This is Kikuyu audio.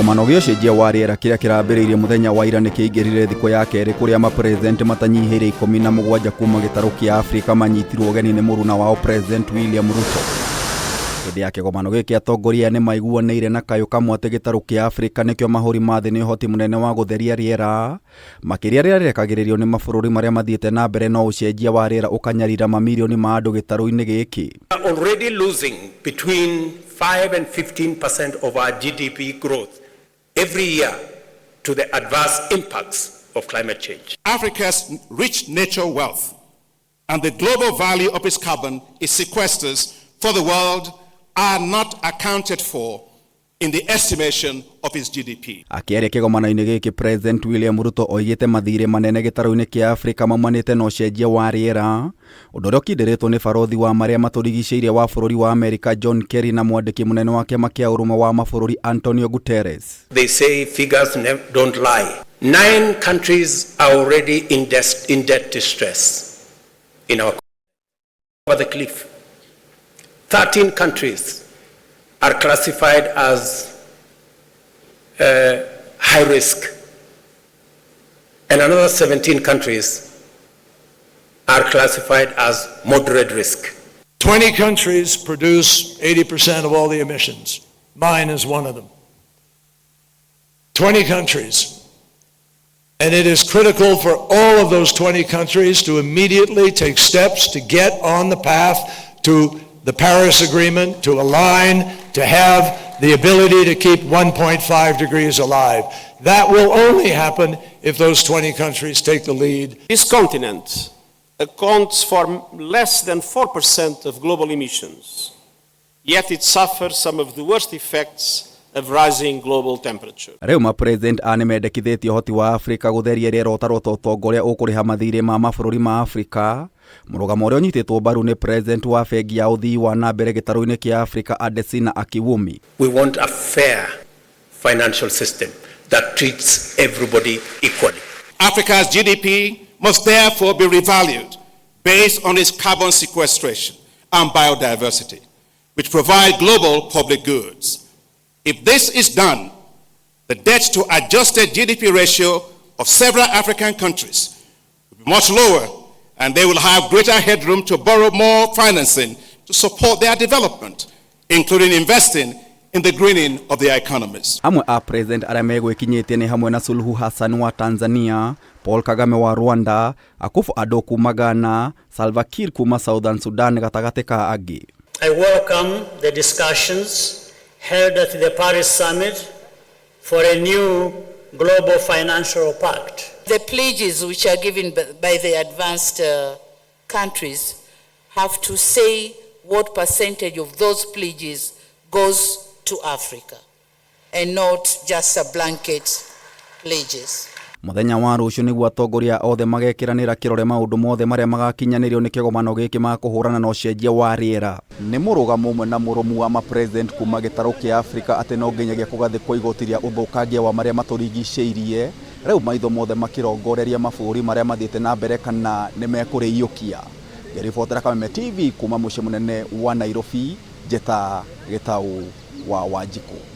Kĩgomano gĩa ũcenjia wa rĩera kĩrĩa kĩrambĩrĩirie mũthenya wa ira nĩ kĩaingĩrire thikũ ya kerĩ kũrĩa mapresident matanyihĩire 17 kuma gĩtarũ kĩa Afrika manyitirwo ũgeni nĩ mũruna wao President William Ruto. Hĩndĩ ya kĩgomano gĩkĩ atongoria nĩ maiguanĩire na kayũ kamwe atĩ gĩtarũ kĩa Afrika nĩkĩo mahũri ma thĩ nĩ ũhoti mũnene wa gũtheria rĩera makĩria rĩrĩa rĩrekagĩrĩrio nĩ mabũrũri marĩa mathiĩte na mbere no ũcenjia wa rĩera ũkanyarira mamirioni ma andũ gĩtarũ-inĩ gĩkĩ. Already losing between 5 and 15% of our GDP growth every year to the adverse impacts of climate change. Africa's rich natural wealth and the global value of its carbon it sequesters for the world are not accounted for in the estimation of its GDP. Akĩaria kĩgomano-inĩ gĩkĩ, President William Ruto oigĩte mathirĩ manene gĩtarũ-inĩ kĩa Afrika maumanĩte na ũcenjia wa rĩera, ũndũ ũrĩa ũkindĩrĩtwo nĩ barothi wa marĩa matũrigicĩirie wa bũrũri wa Amerika John Kerry na mwandĩki mũnene wa kĩama kĩa ũrũmwe wa mabũrũri Antonio Guterres. They say figures don't lie. Nine countries are already in debt distress in our over the cliff. 13 countries are classified as high risk, and another 17 countries are classified as moderate risk. 20 countries produce 80% of all the emissions. Mine is one of them. 20 countries. And it is critical for all of those 20 countries to immediately take steps to get on the path to the Paris Agreement, to align, to have the ability to keep 1.5 degrees alive. That will only happen if those 20 countries take the lead. This continent accounts for less than 4% of global emissions, yet it suffers some of the worst effects of rising global temperature. Rĩu mapresident a nĩ mendekithĩtie ũhoti wa Afrika gũtheria rĩera ũtarwo ta ũtonga ũrĩa ũkũrĩha mathirĩ ma mabũrũri ma Afrika, mũrũgamo ũrĩa ũnyitĩtwo mbaru nĩ president wa bengi ya ũthii wa na mbere gĩtarũ-inĩ kĩa Afrika Adesina Akiwumi. We want a fair financial system that treats everybody equally. Africa's GDP must therefore be revalued based on its carbon sequestration and biodiversity, which provide global public goods. If this is done, the debt to adjusted GDP ratio of several African countries will be much lower, and they will have greater headroom to borrow more financing to support their development, including investing in the greening of their economies. Amwe a president arĩa megwĩkinyĩtie nĩ hamwe na Suluhu Hassan wa Tanzania, Paul Kagame wa Rwanda, Akufo-Addo kuma Ghana, Salva Kiir kuma Southern Sudan gatagatĩ ka angĩ. I welcome the discussions held at the Paris Summit for a new global financial pact. The pledges which are given by the advanced countries have to say what percentage of those pledges goes to Africa and not just a blanket pledges. Mũthenya wa rũciũ nĩguo atongoria othe magekĩranĩra kĩrore maũndũ mothe marĩa magakinyanĩrio nĩ kĩgomano gĩkĩ ma kũhũrana na ũcenjia wa rĩera. Nĩ mũrũgamo ũmwe na mũrũmu wa mapresident kuma gĩtarũ kĩa Afrika atĩ no nginyagia kũgathĩkwo igoti rĩa ũthũkangia wa marĩa matũrigicĩirie. Rĩu maitho mothe makĩrongoreria mabũrũri marĩa mathiĩte na mbere kana nĩ mekũrĩiyũkia. Ngĩribotera Kameme TV kuma mũciĩ mũnene wa Nairobi, Njeta Gĩtaũ wa Wanjikũ.